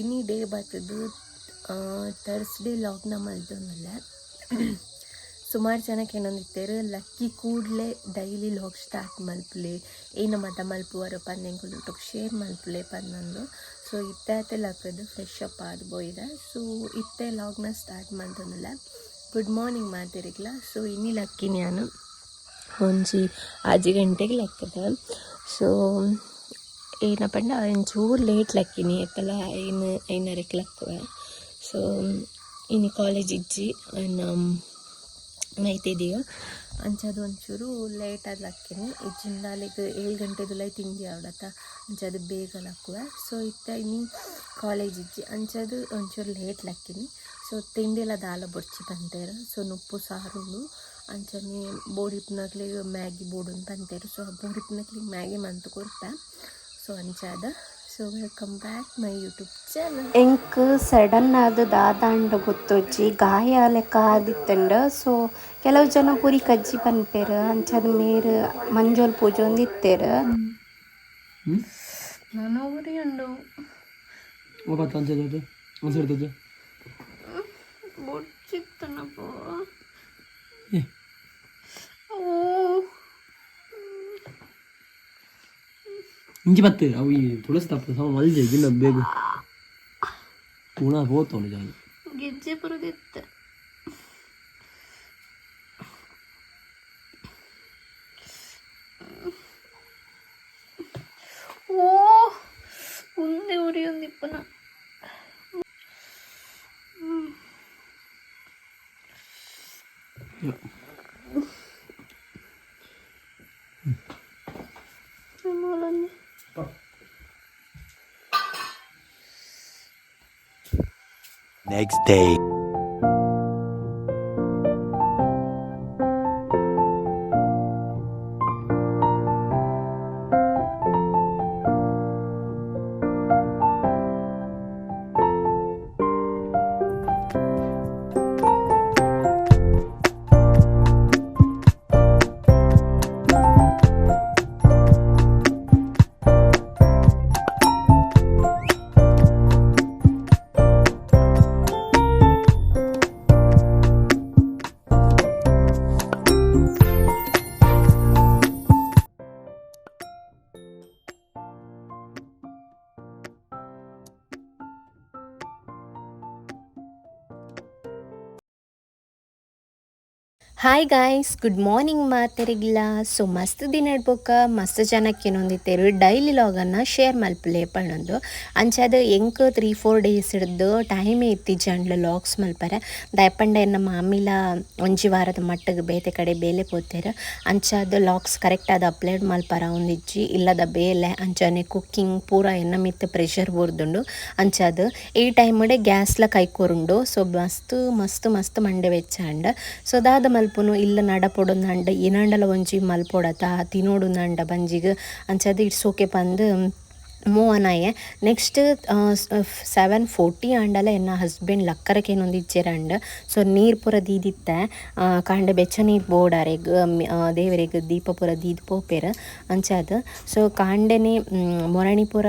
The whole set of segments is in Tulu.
ಇನಿ ಡೇ ಬತ್ತದು ಥರ್ಸ್ಡೇ ಲಾಗ್ನ ಮಲ್ತೊಂದುಲ್ಲೆ. ಸುಮಾರು ಜನಕ್ಕೆ ಏನೊಂದಿತ್ತೆರ್ ಲಕ್ಕಿ ಕೂಡಲೇ ಡೈಲಿ ಲಾಗ್ ಸ್ಟಾರ್ಟ್ ಮಲ್ಪುಲೆ, ಏನ ಮತ ಮಲ್ಪುವರ ಪಂದ್ ಎಂಕುಲು ಶೇರ್ ಮಲ್ಪುಲೆ ಪಂದೊಂದು. ಸೊ ಇತ್ತೆ ಆತೆ ಲಕ್ಕದು ಫ್ರೆಶ್ ಅಪ್ ಆದ್ ಪೋಯಿದ. ಸೊ ಇತ್ತೆ ಲಾಗ್ನ ಸ್ಟಾರ್ಟ್ ಮಲ್ತೊಂದುಲ್ಲೆ. ಗುಡ್ ಮಾರ್ನಿಂಗ್ ಮಾತೆರಿಗ್ಲ. ಸೊ ಇನಿ ಲಕ್ಕಿನಿ ಯಾನ್ ಒಂಜಿ 6 ಗಂಟೆಗೆ ಲಕ್ಕದ. ಸೊ ಏನಪ್ಪ ಪಂಡ ಒಂಚೂರು ಲೇಟ್ ಲಕ್ಕಿನಿ, ಏಪಲ 5 5:30ಕ್ಕೆ ಲಕ್ಕುವೆ. ಸೊ ಇನಿ ಕಾಲೇಜ್ ಇಜ್ಜಿ, ಮೈತಿದೀಯ ಅಂಚಾದ್ ಒಂಚೂರು ಲೇಟ್ ಆದ್ ಲಕ್ಕಿನಿ. ಇಜ್ಜಿಂಡ ಅಲೆಗ್ 7 ಗಂಟೆದುಲೈ ತಿಂಡಿ ಆವಡತ್ತ, ಅಂಚಾದ್ ಬೇಗ ಲಕ್ಕುವೆ. ಸೊ ಇತ್ತೆ ಇನಿ ಕಾಲೇಜ್ ಇಜ್ಜಿ, ಅಂಚಾದ್ ಒಂಚೂರು ಲೇಟ್ ಲಕ್ಕಿನಿ. ಸೊ ತಿಂಡಿಲ ದಾಲ ಬೊರ್ಚಿ ಪಂತೆರ್. ಸೊ ನುಪ್ಪು ಸಾರುಂಡು, ಅಂಚನೆ ಬೋಡಿಪ್ಪುನಕ್ಲೆಗ್ ಮ್ಯಾಗಿ ಬೋಡುಂದು ಪಂತೆರ್. ಸೊ ಬೋಡಿಪ್ಪುನಕ್ಲೆಗ್ ಮ್ಯಾಗಿ ಮಂತ್ ಕೊರ್ಪೆ. ಸೊ ಅಂಚಾದ so welcome back my YouTube channel. ಎಂಕ್ ಸಡನ್ ಆದ್ ದಾದಾಂಡ ಗೊತ್ತೊಜ್ಜಿ, ಗಾಯ ಲೆಕ್ಕ ಆದಿತ್ತಂಡ. ಸೊ ಕೆಲವು ಜನ ಪುರಿ ಕಜ್ಜಿ ಪನ್ಪೆರ್, ಅಂಚಾದ್ ಮೇರ್ ಮಂಜೊಲ್ ಪೂಜೊಂದಿತ್ತೆರ್. ನಾನು ಉರಿ ಉಂಡು. ಬೊಡ್ಚಿತ್ತನಪ್ಪ. ಇಂಚಿ ಬತ್ತು ಅವು ಈ ತುಳಸಿ ತಪ್ಪು ಸಮ ಮಲ್ಜೆ ಗಿನ್ನ ಬೇಗ ಪುಣ ಪೋತೋನು ಜಾಗ. ಗೆಜ್ಜೆ ಬರೋದಿತ್ತ. ಓ ಉಂದೆ ಉರಿ ಒಂದಿಪ್ಪನ. Next day. Hi guys, good morning ಮಾತೆರಿಗ್ಲ. So ಮಸ್ತ್ ದಿನ ಬೊಕ್ಕ ಮಸ್ತ್ ಜನಕ್ಕೆ ಏನೊಂದಿತ್ತೆರ್ ಡೈಲಿ ಲಾಗನ್ನು ಶೇರ್ ಮಲ್ಪುಲೆ ಪಂಡೊಂದು. ಅಂಚಾದ್ ಎಂಕ್ 3-4 ಡೇಸ್ ಹಿಡ್ದು ಟೈಮೇ ಇತ್ತಿಜ್ಜಂಡ್ಲ ಲಾಗ್ಸ್ ಮಲ್ಪರೆ. ದಾಯೆಪಂಡ ಎನ್ನ ಮಾಮಿಲ ಒಂಜಿ ವಾರದ ಮಟ್ಟಿಗೆ ಬೇತೆ ಕಡೆ ಬೇಲೆ ಪೋತೆರ್. ಅಂಚಾದ್ ಲಾಗ್ಸ್ ಕರೆಕ್ಟ್ ಆದ್ ಅಪ್ಲೋಡ್ ಮಲ್ಪರ ಒಂದಿಜ್ಜಿ, ಇಲ್ಲದ ಬೇಲೆ ಅಂಚನೆ ಕುಕ್ಕಿಂಗ್ ಪೂರ ಎನ್ನ ಮಿತ್ತ್ ಪ್ರೆಷರ್ ಬೂರ್ದುಂಡು. ಅಂಚಾದ್ ಈ ಟೈಮ್ಡೆ ಗ್ಯಾಸ್ಲ ಕೈಕೊರುಂಡು. ಸೊ ಮಸ್ತ್ ಮಸ್ತ್ ಮಸ್ತ್ ಮಂಡೆ ವೆಚ್ಚಾಂಡ್. ಸೊ ದಾದ ಮಲ್ಪುನು, ಇಲ್ಲ ನಡಪೊಡುಂದಂಡ ಏನಾಂಡಲ ಒಂಜಿ ಮಲ್ಪೊಡತ ತಿನೋಡುಂದಂಡ ಬಂಜಿಗ್. ಅಂಚಾದ್ it's okay ಪಂದ್ ಮೂವ್ ಆನ್ ಆಯೆ. ನೆಕ್ಸ್ಟ್ 7:40 ಆಂಡಲ ಎನ್ನ ಹಸ್ಬೆಂಡ್ ಲಕ್ಕರಕ್ಕೆ ಏನೊಂದು. ಸೊ ನೀರು ಪೂರ ದೀದಿತ್ತೆ, ಕಾಂಡೆ ಬೆಚ್ಚ ನೀರು ಬೋಡಾರೆಗ್ ದೇವರೆಗ್ ದೀಪ ಪೂರ ದೀದ್ ಪೋಪೆರ್. ಅಂಚಾದ್ ಸೊ ಕಾಂಡೆನೆ ಮೊರಣಿ ಪೂರ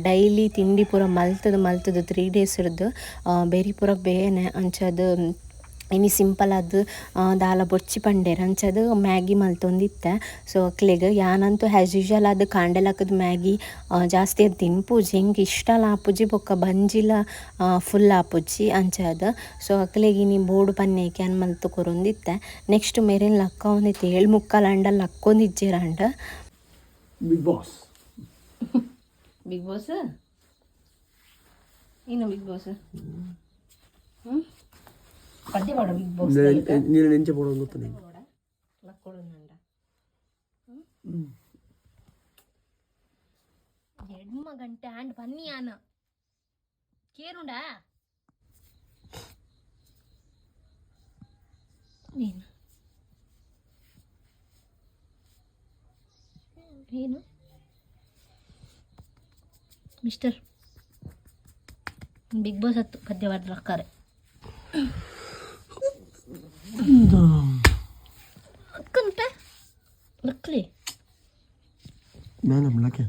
ಡೈಲಿ ತಿಂಡಿ ಪೂರ ಮಲ್ತದು ಮಲ್ತದು 3 ಡೇಸ್ ಹಿಡ್ದು ಬೆರಿ ಪೂರ ಬೇನೆ. ಅಂಚಾದ್ ಇನಿ ಸಿಂಪಲ್ ಆದ್ ದಾಲ ಬೊರ್ಚಿ ಪಂಡೆರ್. ಅಂಚಾದ್ ಮ್ಯಾಗಿ ಮಲ್ತೊಂದಿತ್ತೆ. ಸೊ ಅಕ್ಲೆಗ್ ಯಾನಂತೂ ಆ್ಯಸ್ ಯೂಶುವಲ್ ಆದ್ ಕಾಂಡೆ ಲಕ್ಕದ್ ಮ್ಯಾಗಿ ಜಾಸ್ತಿ ಅದು ತಿನ್ಪುಜಿ, ಎಂಕ್ ಇಷ್ಟಲ ಆಪುಜಿ, ಬೊಕ್ಕ ಬಂಜಿಲ ಫುಲ್ ಆಪುಜಿ. ಅಂಚಾದ್ ಸೊ ಅಕ್ಲೆಗ್ ಇನಿ ಬೋಡು ಪನ್ನೇಕೆ ಯಾನ್ ಮಲ್ತ್ ಕೊರೊಂದಿತ್ತೆ. ನೆಕ್ಸ್ಟ್ ಮೇರೆನ್ ಲಕ್ಕಾವೊಂದಿತ್ತೆ, 7:45 ಆಂಡ ಲಕ್ಕೊಂದಿಜ್ಜೆರಾಂಡ. Big boss. ಬಿಗ್ ಬಾಸ್ ಏನು ಬಿಗ್ ಬಾಸ್ ಪದ್ಯ ಪಾಡು ಬಿಗ್ ಬಾಸ್. ನೀನು ನೆಂಚೆ ಪೋಡೋದು ಗೊತ್ತು ನಿಂಗೆ. ಲಕ್ಕೊಡುಂಡ ಎಡ್ಮ ಗಂಟೆ ಆಂಡ್ ಬನ್ನಿ ಆನ ಕೇರುಂಡಾ ಏನು ಏನು ಮಿಸ್ಟರ್ ಬಿಗ್ ಬಾಸ್ ಹತ್ತು ಪದ್ಯ ಲಕ್ಕಾರೆ. ಲಕ್ಕಂತೆ ಲಕ್ಲಿ. ನಾನು ಲಕ್ಕೆ.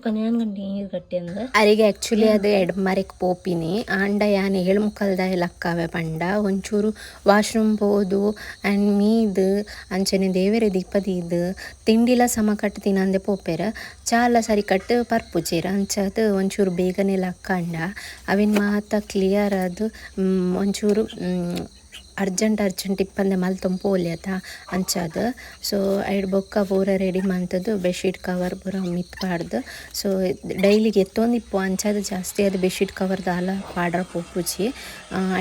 ತುಕನ್ಯಾನ್ ಗಂಟೆ ನೀರು ಕಟ್ಟಿ ಅಂದ. ಅರಿಗೆ ಆ್ಯಕ್ಚುಲಿ ಅದು ಎಡ್ಮರೆಕ್ ಪೋಪಿನಿ ಆಂಡ ಯಾನ್ ಏಳು ಮುಕ್ಕಲ್ದ ಲಕ್ಕಾವೆ ಪಂಡ ಒಂಚೂರು ವಾಶ್ರೂಮ್ ಪೋದು ಆ್ಯಂಡ್ ಮೀದ್ ಅಂಚನೆ ದೇವೆರೆ ದೀಪ ದೀದ್ ತಿಂಡಿಲ ಸಮ ಕಟ್ಟು ತಿನ್ನಂದೆ ಪೋಪೆರ್ ಚಾಲ ಸರಿ ಕಟ್ಟು ಪರ್ಪುಜೆರ್ ಅಂಚಾದ್ ಒಂಚೂರು ಬೇಗನೆ ಲಕ್ಕಂಡ ಅವೆನ್ ಮಾತ ಕ್ಲಿಯರ್ ಆದ್ ಒಂಚೂರು ಅರ್ಜೆಂಟ್ ಅರ್ಜೆಂಟ್ ಇಪ್ಪಂದೆ ಮಲ್ತೊಂದು ಪೋಲಿ ಅತ ಅಂಚಾದ್. ಸೊ ಐಡ್ ಬೊಕ್ಕ ಪೂರ ರೆಡಿ ಮಂತುದು ಬೆಡ್ಶೀಟ್ ಕವರ್ ಪೂರ ಮಿತ್ತ್ ಪಾಡ್ದ್ ಸೊ ಡೈಲಿಗೆ ಎತ್ತೊಂದಿಪ್ಪು ಅಂಚಾದ್ ಜಾಸ್ತಿ ಅದು ಬೆಡ್ಶೀಟ್ ಕವರ್ ದಾಲ ಪಾಡ್ರ ಪೋಪುಜಿ.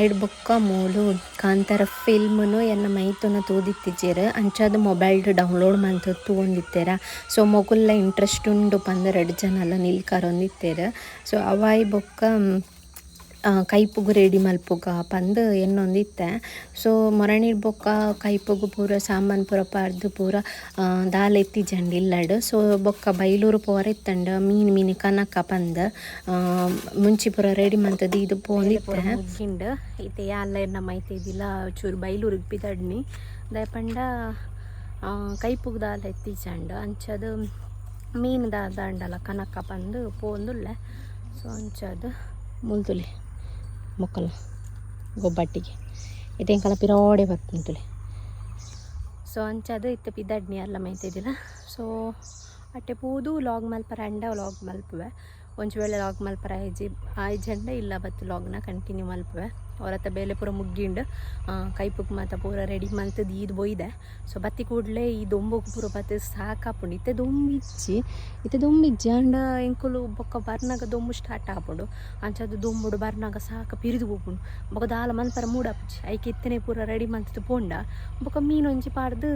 ಐಡ್ ಬೊಕ್ಕ ಮೂಲು ಕಾಂತಾರ ಫಿಲ್ಮ್ನು ಎನ್ನ ಮೈತುನ ತೂದಿತ್ತಿಜೆರ್ ಅಂಚಾದ್ ಮೊಬೈಲ್ಡ್ ಡೌನ್ಲೋಡ್ ಮಂತುದು ತೂವೊಂದಿತ್ತೆರ. ಸೊ ಮೊಕುಲ್ಲ ಇಂಟ್ರೆಸ್ಟ್ ಉಂಡು ಪಂದ್ ರಡ್ಡ್ ಜನಲ ನಿಲ್ಕರೊಂದಿತ್ತೆರ್. ಸೊ ಅವಾಯಿ ಬೊಕ್ಕ ಕೈಪುಗು ರೆಡಿ ಮಲ್ಪುಗ ಪಂದ್ ಎನ್ನೊಂದಿತ್ತೆ. ಸೊ ಮೊರಣಿ ಬೊಕ್ಕ ಕೈಪುಗು ಪೂರ ಸಾಮಾನು ಪೂರ ಪಾಡ್ದ್ ಪೂರ ದಾಲ ಇತ್ತಿಜಂಡ್ ಇಲ್ಲಡ್. ಸೊ ಬೊಕ್ಕ ಬೈಲೂರು ಪೋರ ಇತ್ತಂಡ ಮೀನು ಮೀನು ಕನಕ ಪಂದ್ ಮುಂಚಿ ಪೂರ ರೆಡಿ ಮಂತುದು ಇದು ಪೋಂದಿತ್ತೆ. ಮುಗ್ಗಿಂಡ್ ಇತ್ತೆ ಯಾನ್ಲ ಎನ್ನ ಮೈತಿದಿಲ್ಲ ಚೂರು ಬೈಲೂರಿಗೆ ಪಿದಡ್ನಿ ದಾಯೆ ಪಂಡ ಕೈಪುಗು ದಾಲ ಇತ್ತಿಜಂಡ್ ಅಂಚಾದ್ ಮೀನು ದಾದ ಕನಕ ಪಂದ್ ಪೋಂದುಲ್ಲೆ. ಸೊ ಅಂಚಾದ್ ಮುಲ್ತುಲೆ ಮೊಕ್ಕಲ ಗೊಬ್ಬಟ್ಟಿಗೆ ಇತ್ತೆ ಎಂಕಲ ಪಿರೋಡೆ ಬತ್ತುಂತುಲೆ. ಸೊ ಅಂಚಾದ್ ಇತ್ತೆ ಪಿದಡ್ನಿ ಅಲ್ಲ ಮೈತಿದಿಲ್ಲ. ಸೊ ಅಟ್ಟೆ ಪೋದು ಲಾಗ್ ಮಲ್ಪರ ಅಂಡ ಲಾಗ್ ಮಲ್ಪುವೆ ಒಂಜಿ ವೇಳೆ ಲಾಗ್ ಮಲ್ಪರ ಆಯ್ಜಿ ಆಯ್ಜಂಡ ಇಲ್ಲ ಬತ್ತು ಲಾಗ್ನ ಕಂಟಿನ್ಯೂ ಮಲ್ಪುವೆ. ಅವರತ್ತ ಬೇಲೆ ಪೂರ ಮುಗ್ಗಿಂಡ್ ಕೈಪುಗ್ ಮಾತ ಪೂರ ರೆಡಿ ಮಲ್ತುದು ಈದ್ ಬೊಯ್ದೆ. ಸೊ ಬತ್ತಿ ಕೂಡಲೇ ಈ ದೊಂಬುಗು ಪೂರ ಬತ್ತಿ ಸಾಕಾಪುಂಡು. ಇತ್ತೆ ದೊಂಬಿಜ್ಜಿ ಇತ್ತೆ ದೊಂಬಿಜ್ಜಿ ಆಂಡ ಎಂಕುಲು ಬೊಕ್ಕ ಬರ್ನಾಗ ದೊಂಬು ಸ್ಟಾರ್ಟ್ ಆಪುಂಡು. ಅಂಚಾದ್ ದೊಂಬುಡು ಬರ್ನಾಗ ಸಾಕ ಪಿರಿದು ಪೋಪುಂಡು. ಬೊಕ್ಕ ದಾಲ ಮಲ್ಪರ ಮೂಡಾಪುಜಿ ಐಕೆ ಇತ್ತನೆ ಪೂರ ರೆಡಿ ಮಲ್ತುದು ಪೋಂಡ ಬೊಕ್ಕ ಮೀನೊಂಜಿ ಪಾಡ್ದು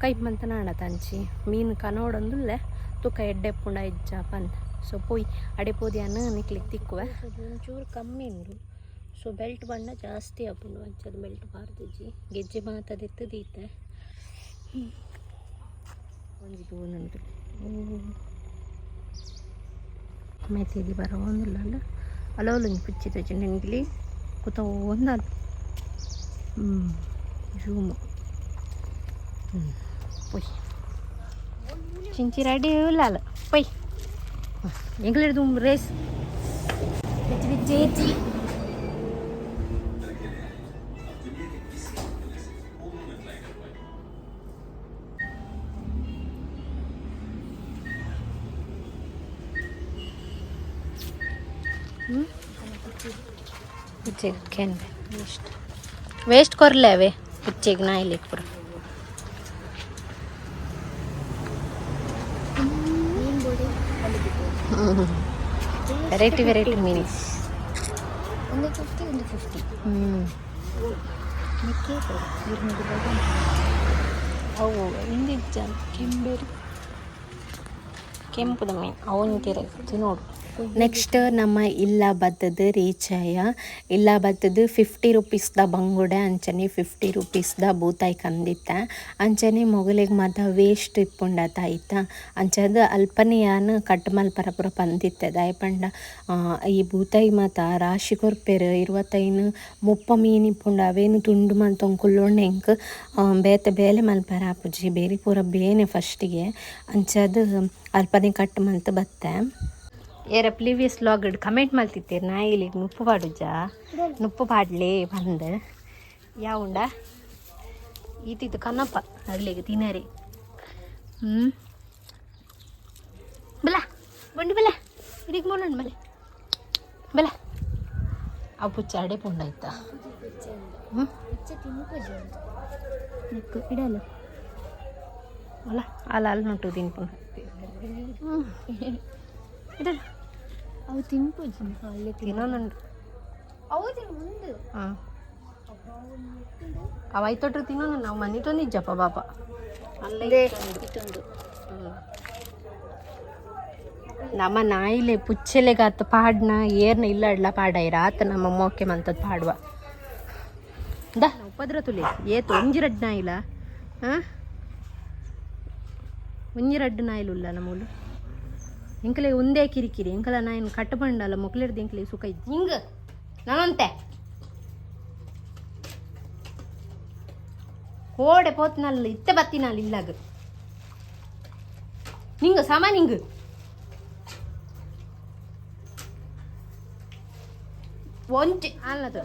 ಕೈಪು ಮಂತನಾಂಡ ಅಂಚಿ ಮೀನು ಕನೋಡೊಂದುಲ್ಲೆ ತುಕ ಎಡ್ಡೆ ಇಪ್ಪುಂಡ ಇಜ್ಜ ಪಂದ್. ಸೊ ಪೋಯಿ ಅಡೆ ಪೋದ್ಯಾನ ನಿಕ್ಲಿಗೆ ತಿಕ್ಕುವೆ. ಒಂಚೂರು ಕಮ್ಮಿ ಉಂಡು. ಸೊ ಬೆಲ್ಟ್ ಬಣ್ಣ ಜಾಸ್ತಿ ಆಪುಂಡು ಅಂಚಾದ್ ಬೆಲ್ಟ್ ಪಾಡ್ದಿಜ್ಜಿ ಗೆಜ್ಜೆ ಮಾತ ದೆತ್ತ್ ದೀತೆ. ಒಂಜಿ ತೂವೊಂದುಂಡು ಮೈತಿದಿ ಬರೋಂದುಲ್ಲ ಅಲೋಲೊಂಜಿ ಪುಚ್ಚಿ ತೋಜುಂಡು ಎಂಕ್ಲೆ ಕುತೋಂದಲ್ ಜೂಮು ಪೊಯ್ ಚಿಂಚಿ ರೆಡಿ ಉಲ್ಲಾಲ ಪೊಯ್ ಎಂಕ್ಲೆಡ್ದು ರೇಸ್ ಹೆಚ್ಚು ಹೆಚ್ಚು ಪುಚ್ಚೆಗ್ ಕೆಂದೆ ವೇಸ್ಟ್ ವೇಸ್ಟ್ ಕೊರ್ಲೆ ಅವೇ ಪುಚ್ಚೆಗ್ ನಾಯಿಲೆಗ್ ಪೂರ. ವೆರೈಟಿ ವೆರೈಟಿ ಮೀನು. ಒಂದು 50 ಒಂದು 50. ಅವು ಇಂದಿಜ್ಜ ಕೆಂಬೇರಿ ಕೆಂಪುದ ಮೀನು ಅವನ್ ತಿನ್ನೋಡು. ನೆಕ್ಸ್ಟ್ ನಮ್ಮ ಇಲ್ಲ ಬತ್ತದ ರೀಚಾಯ ಇಲ್ಲ ಬತ್ತದ 50 ರುಪೀಸ್ದ ಬಂಗುಡೆ ಅಂಚನೆ 50 ರುಪೀಸ್ದ ಬೂತಾಯಿ ಕಂದಿತ್ತ. ಅಂಚನೆ ಮೊಗಲಿಗೆ ಮಾತ ವೇಸ್ಟ್ ಇಪ್ಪುಂಡತ ಆಯ್ತಾ ಅಂಚಾದ್ ಅಲ್ಪನೆ ಯಾನ್ ಕಟ್ ಮಲ್ಪರ ಪೂರ ಪಂದಿತ್ತೆ. ದಾಯೆ ಪಂಡ ಈ ಬೂತಾಯಿ ಮಾತ ರಾಶಿ ಕೊರ್ಪೆರ್ 25 30 ಮೀನು ಇಪ್ಪುಂಡು ಅವೇನು ತುಂಡು ಮಲ್ತೊಂದು ಕುಲ್ಲೊಂಡ ಎಂಕ್ ಬೇತೆ ಬೇಲೆ ಮಲ್ಪರ ಆಪುಜಿ ಬೇರೆ ಪೂರ ಬೇನೆ ಫಸ್ಟಿಗೆ ಅಂಚಾದ್ ಅಲ್ಪನೆ ಕಟ್ ಮಲ್ತ್ ಬತ್ತೆ. ಏರ ಪ್ರೀವಿಯಸ್ ಲಾಗ್ ಕಮೆಂಟ್ ಮಲ್ತಿತ್ತೀರಿ ನಾಯಿಲಿಗೆ ನುಪ್ಪು ಪಾಡುಜ ನುಪ್ಪು ಪಾಡ್ಲೆ ಪಂದ್ ಯಾವುಂಡ ಈತಿತ್ತು ಕನ್ನಪ್ಪ ಅಗ್ಲಿಗೆ ತಿನ್ನರಿ. ಬಲ ಬಂಡು ಬಲ ಇದಕ್ಕೆ ಮೊಣ್ಣು ಬಲೆ ಬಲ ಅವು ಪುಚ್ಚ ಅಡೆ ಪುಂಡ ಆಯ್ತಾ. ಇಡಲ್ಲ ಅಲ್ಲ ಅಲ್ಲ ಅಲ್ಲಿ ನೋಟು ತಿನ್ಪುಂಡು ಇಡಲ್ಲ. ಅವು ತಿನ್ಪುಜಿ ಅಲ್ಲೇ. ತಿನ್ನೋನುಂಡು. ಅವು ಮುಂದೆ. ಹಾಂ ಅವ ಐತೊಟ್ರು ತಿನ್ನೋನು ನಾವು ಮನಿಟೊಂದಿಜ್ಜಪ್ಪ ಬಾಪ. ಇತ್ತೊಂದು. ನಮ್ಮ ನಾಯಿಲೆ ಪುಚ್ಚೆಲೆಗಾತ ಪಾಡ್ನ ಏರ್ನ ಇಲ್ಲಡ್ಲ ಪಾಡೈರ ಆತ ನಮ್ಮ ಮೋಕೆ ಮಂತದ್ ಪಾಡುವ the ಉಪದ್ರ ತುಲೆ ಏತು ಒಂಜಿ ರಡ್ಡ್ ನಾಯಿಲ ಹಾಂ ಒಂಜಿ ರಡ್ಡ್ ನಾಯಿಲು ಉಲ್ಲ ನಮ್ಮೂಲು ಎಂಕಲೆ ಒಂದೇ ಕಿರಿಕಿರಿ ಎಂಕಲ ನಾಯಿನ್ ಕಟ್ಟ ಬಂಡಲ್ಲ ಮೊಕ್ಲೆಡ್ದು ಎಂಕಲೆ ಸುಖ ಇಜ್ಜಿ ಹಿಂಗ ನಾನಂತೆ ಕೋಡೆ ಪೋತ್ನಲ್ಲ ಇತ್ತೆ ಬತ್ತಿನಲ್ಲ ಇಲ್ಲಾಗ ನಿಂಗ ಸಮ ನಿಂಗ. ಒಂಜಿ ಅಲ್ಲದು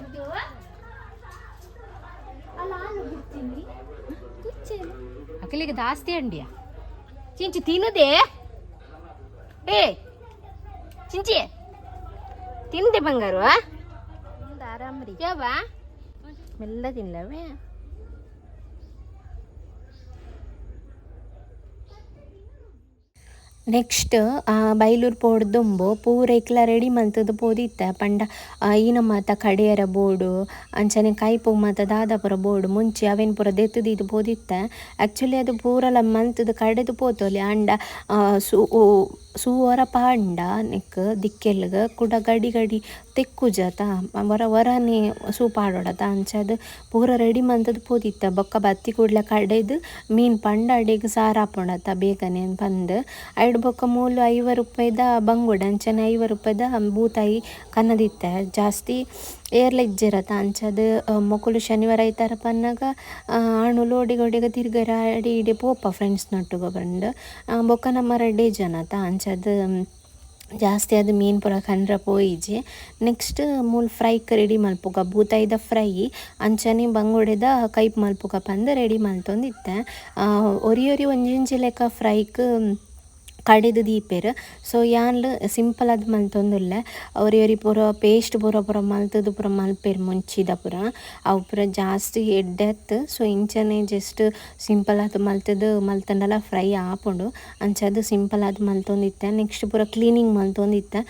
ಅಕಲಿಗೆ ಜಾಸ್ತಿ ಅಂಡಿಯ ಚಿಂಚಿ ತಿನ್ನದೆ. ಏ ಚಿಂಚಿ ತಿಂದೆ ಬಂಗಾರು. ಆರಾಮ್ರಿ. ಯಾವ ಮೆಲ್ಲ ತಿನ್ಲವೇ. ನೆಕ್ಸ್ಟ್ ಬೈಲೂರು ಪೋಡ್ದುಂಬು ಪೂರ ಇಕ್ಲ ರೆಡಿ ಮಲ್ತುದು ಪೋದಿತ್ತೆ. ಪಂಡ ಈನ ಮಾತ ಕಡೆಯರ ಬೋರ್ಡು ಅಂಚನೆ ಕೈಪು ಮಾತ ದಾದ ಪೂರ ಬೋರ್ಡು ಮುಂಚೆ ಅವೇನು ಪೂರ ದೆತ್ತುದೀದು ಪೋದಿತ್ತೆ. ಆ್ಯಕ್ಚುಲಿ ಅದು ಪೂರಲ ಮಲ್ತುದು ಕಡೆದು ಪೋತೊಲಿ. ಆಂಡ ಸೂ ಒರ ಪಾಂಡ ನೆಕ್ ದಿಕ್ಕೆಲ್ಗ್ ಕುಡ ಗಡಿ ಗಡಿ ತೆಕ್ಕುಜತ ಒರ ಒರನೆ ಸೂ ಪಾಡೊಡತ. ಅಂಚಾದ್ ಪೂರ ರೆಡಿ ಮಲ್ತುದು ಪೋದಿತ್ತೆ. ಬೊಕ್ಕ ಬತ್ತಿ ಕೂಡ್ಲೆ ಕಡೆದು ಮೀನ್ ಪಂಡ ಅಡೆಗ್ ಸಾರಾಪುಂಡತ ಬೇಗನೆ ಪಂದ್. ಐಡ್ ಬೊಕ್ಕ ಮೂಲು 50 ರೂಪಾಯಿದ ಬಂಗುಡೆ ಅಂಚನೆ 50 ರೂಪಾಯಿದ ಬೂತಾಯಿ ಕನದಿತ್ತೆ. ಜಾಸ್ತಿ ಏರ್ಲ ಇಜ್ಜೆರತ. ಅಂಚಾದ್ ಮೊಕುಲು ಶನಿವಾರ ಐತಾರ ಪನ್ನಗ ಆಣುಲು ಒಡಿಗೊಡಿಗ ತಿರ್ಗರ ಅಡಿ ಇಡೆ ಪೋಪ ಫ್ರೆಂಡ್ಸ್ನೊಟ್ಟುಗು ಪಂದ್. ಬೊಕ್ಕ ನಮ್ಮ ರಡ್ಡೆ ಜನತ. ಅಂಚಾದ್ ಜಾಸ್ತಿ ಅದು ಮೀನ್ ಪೂರ ಕನ್ರ ಪೋಯಿಜಿ. ನೆಕ್ಸ್ಟ್ ಮೂಲು ಫ್ರೈಕ್ ರೆಡಿ ಮಲ್ಪುಗ, ಬೂತಾಯಿದ ಫ್ರೈ ಅಂಚನೆ ಬಂಗುಡೆದ ಕೈಪ್ ಮಲ್ಪುಗ ಪಂದ್ ರೆಡಿ ಮಲ್ತೊಂದಿತ್ತೆ. ಒರಿ ಒರಿ ಒಂಜೊಂಜಿ ಲೆಕ್ಕ ಫ್ರೈಕ್ ಕಡೆದು ದೀಪೆರ್. ಸೊ ಯಾನ್ಲ ಸಿಂಪಲ್ ಆದ್ ಮಲ್ತೊಂದುಲ್ಲೆ. ಒರಿ ಒರಿ ಪೂರ ಪೇಸ್ಟ್ ಪೂರ ಪೂರ ಮಲ್ತುದು ಪೂರ ಮಲ್ಪೆರ್ ಮುಂಚಿದ ಪೂರ ಅವು ಪೂರ ಜಾಸ್ತಿ ಎಡ್ಡೆ ಅತ್ತ್. ಸೊ ಇಂಚನೆ ಜಸ್ಟ್ ಸಿಂಪಲ್ ಆದ್ ಮಲ್ತುದು ಮಲ್ತಂಡಲ ಫ್ರೈ ಆಪುಂಡು. ಅಂಚಾದ್ ಸಿಂಪಲ್ ಆದ್ ಮಲ್ತೊಂದಿತ್ತೆ. ನೆಕ್ಸ್ಟ್ ಪೂರ ಕ್ಲೀನಿಂಗ್ ಮಲ್ತೊಂದಿತ್ತೆ.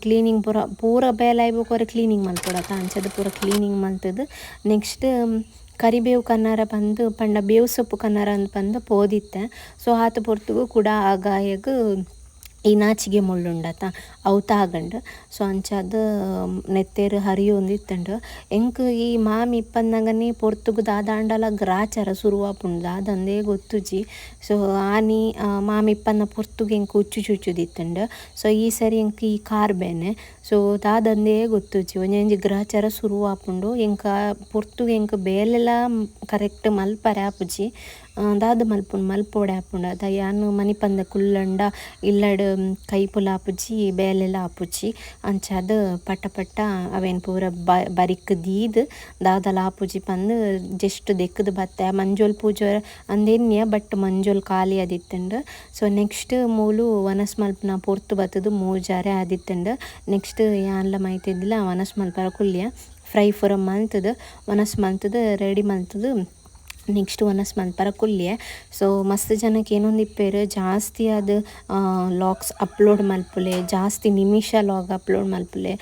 ಕ್ಲೀನಿಂಗ್ ಪೂರ ಪೂರ ಬೇಲೆ ಆಯಿ ಬೊಕ ಕ್ಲೀನಿಂಗ್ ಮಲ್ಪೊಡತ. ಅಂಚಾದ್ ಪೂರ ಕ್ಲೀನಿಂಗ್ ಮಲ್ತುದು ನೆಕ್ಸ್ಟ್ ಕರಿಬೇವು ಕನ್ನರ ಪಂದ್ ಪಂಡ ಬೇವು ಸೊಪ್ಪು ಕನ್ನರ ಪಂದ್ ಪೋದಿತ್ತೆ. ಸೊ ಆತ ಪೊರ್ತುಗು ಕೂಡ ಆ ಗಾಯಗ್ ಈ ನಾಚಿಗೆ ಮುಳ್ಳುಂಡತ ಅವು ತಾಗಂಡ್. ಸೊ ಅಂಚಾದ್ ನೆತ್ತೆರ್ ಹರಿಯೊಂದಿತ್ತುಂಡು. ಎಂಕ್ ಈ ಮಾಮಿ ಇಪ್ಪನ್ನಗನೆ ಪೊರ್ತುಗು ದಾದಾಂಡಲ ಗ್ರಾಚಾರ ಸುರುವಾಪುಂಡು ದಾದಂದೇ ಗೊತ್ತುಜಿ. ಸೊ ಆನಿ ಮಾಮಿ ಇಪ್ಪನ್ನ ಪೊರ್ತುಗು ಎಂಕ್ ಉಚ್ಚು ಚುಚ್ಚುದಿತ್ತುಂಡು. ಸೊ ಈ ಸರಿ ಎಂಕ್ ಈ ಕಾರ್ ಬೇನೆ. ಸೊ ದಾದಂದೇ ಗೊತ್ತುಜಿ ಒಂಜೊಂಜಿ ಗ್ರಾಚಾರ ಸುರುವಾಪುಂಡು. ಎಂಕ್ ಪೊರ್ತುಗು ಎಂಕ್ ಬೇಲೆಲ ಕರೆಕ್ಟ್ ಮಲ್ಪರೆ ಆಪುಜಿ. ದಾದ ಮಲ್ಪುಂಡು ಮಲ್ಪೊಡೆ ಆಪುಂಡು ಅದ ಯಾನ್ ಮನಿಪಂದೆ ಕುಲ್ಲಂಡ ಇಲ್ಲಡ್ ಕೈಪುಲ ಆಪುಜಿ ಬೇಲೆಲ ಆಪುಜಿ. ಅಂಚಾದ್ ಪಟ ಪಟ ಅವೇನ್ ಪೂರ ಬರಿಕ್ ದೀದ್ ದಾದಲ ಆಪುಜಿ ಪಂದ್ ಜಸ್ಟ್ ದೆಕ್ಕುದು ಬತ್ತೆ. ಮಂಜೊಲ್ ಪೂಜೆ ಅಂದೆನ್ಯ ಬಟ್ ಮಂಜೊಲ್ ಖಾಲಿ ಆದಿತ್ತುಂಡು. ಸೊ ನೆಕ್ಸ್ಟ್ ಮೂಲು ವನಸ್ ಮಲ್ಪುನ ಪೊರ್ತು ಬತ್ತುದು ಮೂಜಾರೆ ಆದಿತ್ತುಂಡು. ನೆಕ್ಸ್ಟ್ ಯಾನ್ಲ ಮೈತಿದ್ಲ ವನಸ್ ಮಲ್ಪರ ಕುಲ್ಯ ಫ್ರೈ ಪೂರ ಮಲ್ತುದು ವನಸ್ ಮಲ್ತುದು ರೆಡಿ ಮಲ್ತುದು ನೆಕ್ಸ್ಟ್ ವನಸ್ ಮಲ್ಪರ ಕುಲ್ಯೆ. ಸೊ ಮಸ್ತ್ ಜನಕ್ಕೆ ಏನೊಂದಿಪ್ಪೆರ್ ಜಾಸ್ತಿ ಆದ್ ಲಾಗ್ಸ್ ಅಪ್ಲೋಡ್ ಮಲ್ಪುಲೆ, ಜಾಸ್ತಿ ನಿಮಿಷ ಲಾಗ್ ಅಪ್ಲೋಡ್ ಮಲ್ಪುಲೆ,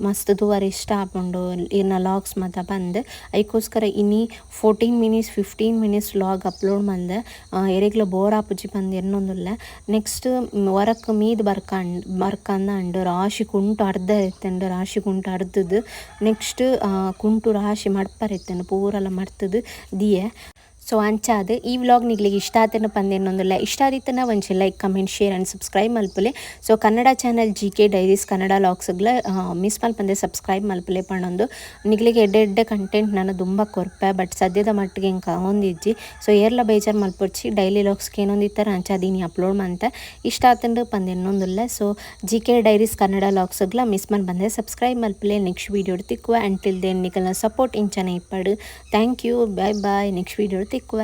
ಮಸ್ತ್ ತೂವರೆ ಇಷ್ಟ ಆಪುಂಡು ಇರ್ನ ಲಾಗ್ಸ್ ಮಾತ ಪಂದ್. ಐಕೋಸ್ಕರ ಇನಿ 14 minutes 15 minutes log upload ಮಲ್ದೆ. ಎರೆಗ್ಲ bore ಆಪುಜಿ ಪಂದ್ ಎನ್ನೊಂದುಲ್ಲೆ. ನೆಕ್ಸ್ಟ್ ವರಕ್ ಮೀದ್ ಬರ್ಕಂದ ರಾಶಿ ಕುಂಟು ಅರ್ಧ ಇತ್ತುಂಡು. ರಾಶಿ ಕುಂಟು ಅರ್ಧದು ನೆಕ್ಸ್ಟ್ ಕುಂಟು ರಾಶಿ ಮಡ್ಪರೆ ಇತ್ತುಂಡು ಪೂರಲ ಮಡ್ತುದು ದಿಯೆ. ಸೊ ಅಂಚಾದ್ ಈ ವ್ಲಾಗ್ ನಿಗ್ಲಿಗ್ ಇಷ್ಟ ಆತನ ಪಂದ್ ಎನ್ನೊಂದುಲ್ಲ. ಇಷ್ಟ ಆದಿತ್ತನ ಒಂಜಿ like comment share and subscribe ಮಲ್ಪುಲೆ. So Kannada channel G K diaries Kannada ಲಾಗ್ಸ್ಗ್ಲ miss ಮಲ್ಪಂದೆ subscribe ಮಲ್ಪುಲೆ ಪಣೊಂದು. ನಿಗ್ಲಿಗ್ ಎಡ್ಡೆ ಎಡ್ಡೆ ಕಂಟೆಂಟ್ ನಾನು ದುಂಬ ಕೊರ್ಪೆ ಬಟ್ ಸದ್ಯದ ಮಟ್ಟಿಗೆ ಎಂಕ್ ಆವೊಂದಿಜ್ಜಿ. ಸೊ ಏರ್ಲ ಬೇಜಾರ್ ಮಲ್ಪೊಡ್ಚಿ ಡೈಲಿ ಲಾಗ್ಸ್ಗೆ ಏನೊಂದಿತ್ತರ ಅಂಚಾದ್ ಇನಿ ಅಪ್ಲೋಡ್ ಮಂತೆ. ಇಷ್ಟ ಆತಂಡು ಪಂದ್ ಎನ್ನೊಂದುಲ್ಲ. So G K diaries Kannada ಲಾಗ್ಸ್ಗ್ಲ miss ಮಲ್ಪಂದೆ subscribe ಮಲ್ಪುಲೆ. Next video ತಿಕ್ಕುವ. Until then ನಿಕಲ್ನ support ಇಂಚನೆ ಇಪ್ಪಡು. Thank you, bye bye. Next video ತಿಕ್ಕುವ.